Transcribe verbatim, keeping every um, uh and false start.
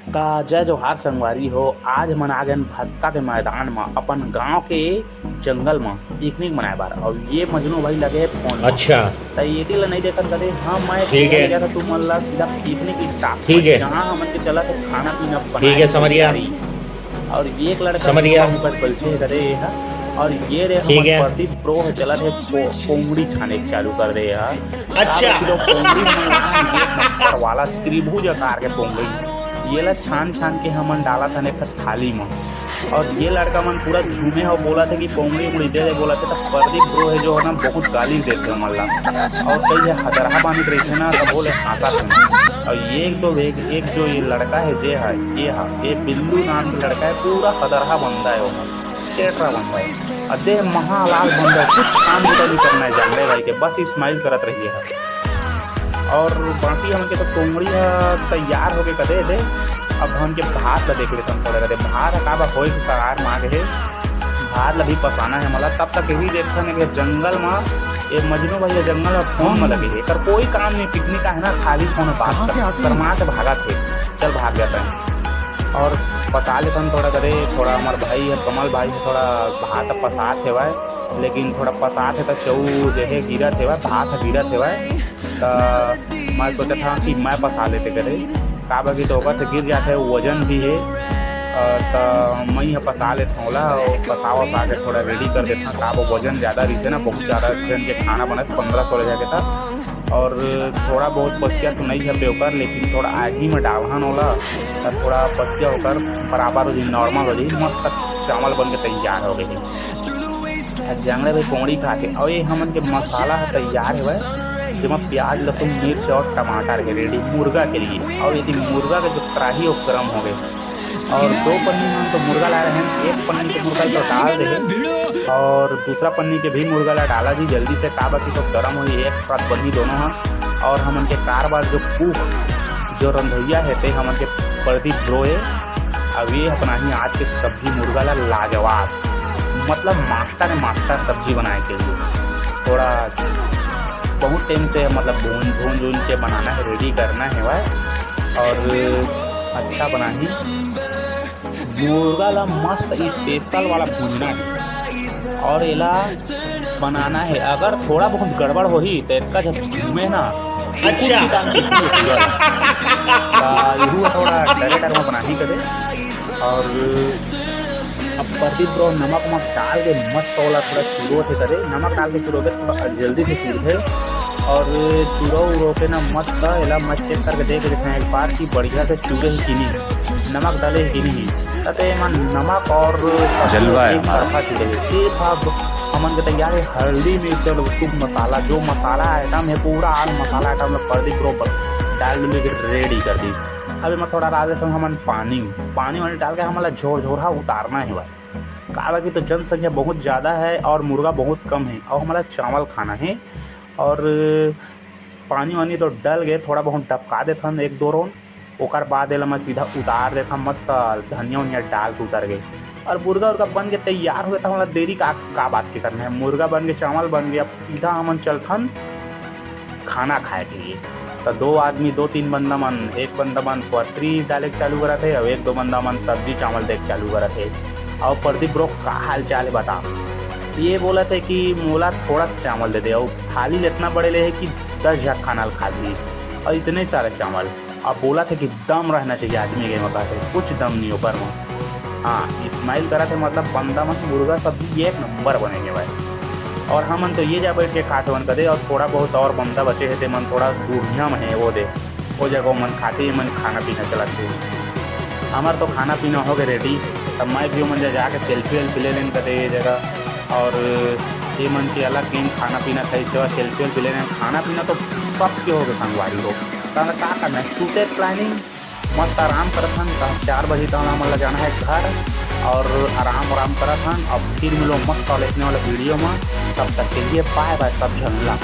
का जय जोहार संगवारी हो। आज हमन आ गेन भतका के मैदान म, अपन गांव के जंगल म पिकनिक मनाए बर। अउ ये मजनू भाई लगे हे फोन म। अच्छा। त एती ला नइ देखन कदे, हाँ, मैं ठीक है। गया था तुमन ला सीधा पिकनिक स्टॉप ठीक है। जहाँ हमन के चलत हे खाना पीना बनाए ठीक है, के समझ गया। तैयारी। अउ ये एक लड़का समझ गया। ऊपर बैठे हे कदे ये हा। अउ ये रे ठीक हमर है। प्रदीप ब्रो ह चलत हे को-, कोंगड़ी छाने के चालू कर दे हा। अच्छा। चार किलो कोंगड़ी मंगाए हे, एक नंबर वाला त्रिभुज आकार के कोंगड़ी। ये ला छान छान के हमन डालत हन एक थाली म। अउ ये लड़का मन पूरा झूमे हे, बोलत हे कि कोंगड़ी उंगड़ी दे दे, बोलत हे। त प्रदीप ब्रो हे जो हे ना, बहुत गाली देथे हमन ला। अउ कई हे हदरहा बानी रहिथे ना, त बोले हाँसत हे। अउ ये एक दो एक, एक जो ये लड़का हे, जे हे, ये हा, ये बिल्लू नाम के लड़का हे, पूरा हदरहा बंदा हे वो। सेठ रहा बंदा हे। अउ देह महालाल बंदा हे, कुछ काम बुता नहीं करना हे, जान ले भाई के, बस स्माइल करत रहिए हे। अउ बाकी हमन के तो कोंगड़ी ह तैयार होके कदे दे। अब हमन के भात ला देख लेथन थोड़ा कदे, भात ह का बा होए के कगार म आ गे हे, भात ला भी पसाना हे हमला। तब तक यही देखथन कि जंगल म ये मजनू भैया जंगल म फोन म लगे हे, एकर कोई काम नहीं, पिकनिक आहे ना, खाली फोन म बात कहाँ से कर, आती है? शर्मा के भागत हे, चल भाग जाता है। अउ पसा लेथन थोड़ा कदे, थोड़ा हमर भाई हे, कमल भाई हे, थोड़ा भात ह पसात हेवय, लेकिन थोड़ा पसात हे त चऊ जे हे गिरत हेवय, भात ह गिरत हेवय। त मैं सोचत हंव कि मैं पसा लेते कदे, काबर कि तो ओकर से गिर जाथे, वजन भी हे। अ, त मैं ह पसा लेथंव ओला, अउ पसा वसा के थोड़ा रेडी कर देथंव, काबर वजन ज्यादा रहिथे ना, बहुत ज्यादा जन के खाना बनत, पंद्रह सोलह जन के त। अउ थोड़ा बहुत पसिया तो नइ झपे ओकर, लेकिन थोड़ा आगी में डालहन ओला, त थोड़ा पसिया ओकर बराबर हो जाही, नॉर्मल हो जाही, मस्त चावल बन के तैयार हो गे हे। आ जांगड़ा भी कोंगड़ी खाथे। अउ ये हमन के मसाला ह तैयार हेवय, जेमा प्याज, लहसुन, मिर्च अउ टमाटर हे रेडी मुर्गा के लिए। अउ यदि मुर्गा के जो कढ़ाई हे वो गरम हो गे, अउ दो पन्नी में हम तो मुर्गा लाए रहेन, एक पन्नी के मुर्गा तो डाल दे हे अउ दूसरा पन्नी के भी मुर्गा ला डाला जी जल्दी से, काबर कि तो गरम होही, एक साथ बनही दोनों ह। अउ हमन के कारबार जो कुक, जो रंधैया हे, ते हमन के प्रदीप ब्रो हे। अब ये बनाही आज के सब्जी मुर्गा ला लाजवाब, मतलब मास्टर मास्टर सब्जी बनाए के लिए। थोड़ा बहुत टाइम से मतलब भून भून भून के बनाना हे, रेडी करना हे भाई, अउ अच्छा बनाही। मुर्गा ला मस्त स्पेशल वाला भूजना हे अउ एला बनाना हे। अगर थोड़ा बहुत गड़बड़ होही त एतका झन घूमे ना। अच्छा। त इहू थोड़ा डरे डर में बनाही कदे। अउ अब प्रदीप ब्रो नमक वमक डाल के मस्त ओला थोड़ा चुरोथे कदे, नमक डाल के चुरोबे थोड़ा जल्दी से चुरथे। अउ चुरो उरो के ना मस्त एला मैं चेक करके देख लेथंव एक बार कि बढ़िया से चुरे हे कि नहीं, नमक डाले हे कि नहीं। त एमा नमक अउ जलवा हे एक हमारा। तरफा चुरे हे। सिर्फ अब हमन के तैयार हे हल्दी, मिर्च अउ कुछ मसाला, जो मसाला आइटम हे पूरा आल मसाला आइटम ला प्रदीप ब्रो डाल डुल के रेडी कर दिस। अब एमा थोड़ा डाल देथन हमन पानी, पानी वानी डाल के हमन ला झोरझोरहा उतारना हे भाई। काबर कि तो जनसंख्या बहुत ज्यादा हे अउ मुर्गा बहुत कम हे अउ हमन ला चावल खाना हे। अउ पानी वानी तो डल गे, थोड़ा बहुत डबका देथन एक दो round, ओकर बाद एला मैं सीधा उतार देथन मस्त धनिया उनिया डाल के उतर गे। अउ मुर्गा उर्गा बन के तैयार होगे त हमला देरी का, का बात के करना हे, मुर्गा बन के चावल बन गे, अब सीधा हमन चलथन खाना खाए के लिए। त दो आदमी, दो तीन बंदा मन, एक बंदा मन पतरी डाले के चालू करत हे अउ एक दो बंदा मन सब्जी चावल दे के चालू करत हे। अउ प्रदीप ब्रो, का हाल चाल हे बता? ये बोलत हे कि मोला थोड़ा सा चावल दे दे, अउ थाली ल इतना बड़े ले हे कि दस झन खाना ल खा ली, अउ इतने सारे चावल। अब बोलत हे कि दम रहना चाहिए आदमी के, मौका से कुछ दम नहीं ओकर में। हाँ, स्माइल करत हे, मतलब बंदा मन मुर्गा सब्जी एक नंबर बने हे भाई। अउ हमन तो ये जा बैठ के खात हवन कदे, अउ थोड़ा बहुत अउ बंदा बचे हे, ते मन थोड़ा दूरिया में हे, वो दे, वो जगह मन खाते, ये मन खाना पीना चलत हे। हमर तो खाना पीना हो गए रेडी, तब मैं भी ओमन जा जाके सेल्फी वेल्फी ले लेन कदे ये जगह। अउ ये मन के अलग टीम खाना पीना खाई, सेवा सेल्फी वेल्फी ले लेन। खाना पीना तो सबके हो गए संगवारी हो, तब का करना है, सुते प्लानिंग, मस्त आराम करत हन, त चार बजे तक हमन ला जाना है घर अउ आराम आराम करत हन। अब फिर मिलो मस्त वाले अपने वाला वीडियो में, तब तक के लिए बाय बाय सब झन ला।